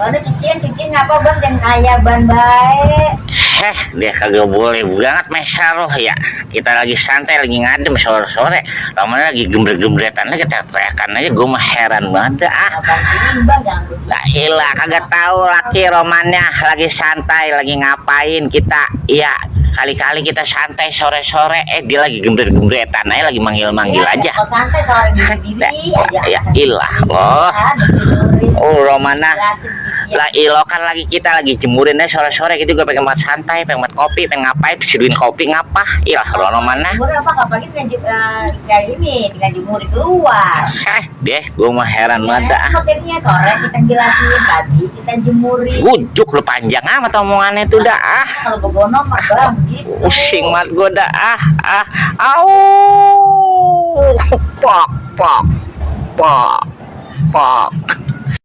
Udah cuciin apa bang dan kaya ban baik. Dia kagak boleh banget mesar loh ya. Kita lagi santai, lagi ngadem sore-sore. Lama lagi gembret-gembretan aja, kita teriakan aja. Gue mah heran banget dah. Abang ini bang jangan begitu. Lah ilah kagak tahu laki romannya lagi santai, lagi ngapain kita. Iya, kali-kali kita santai sore-sore, dia lagi gembret-gembretan aja, lagi manggil-manggil aja. Kalau santai soal diri aja. Ya ilah loh. Oh romana. Lah ilo kan lagi kita lagi jemurin aja sore-sore gitu, gue pengen buat santai, pengen buat kopi, pengen ngapain, disuruhin kopi ngapa? Ilah rono mana? Jemur apa pagi kayak ini tinggal jemur keluar. Deh, gue mah heran banget dah. Modelnya sore kita jelasin, pagi kita jemurin. Ujuk lu panjang amat omongannya tuh dah. Kalau begono mah bang gitu. Pusing banget gue dah. Au. Pok.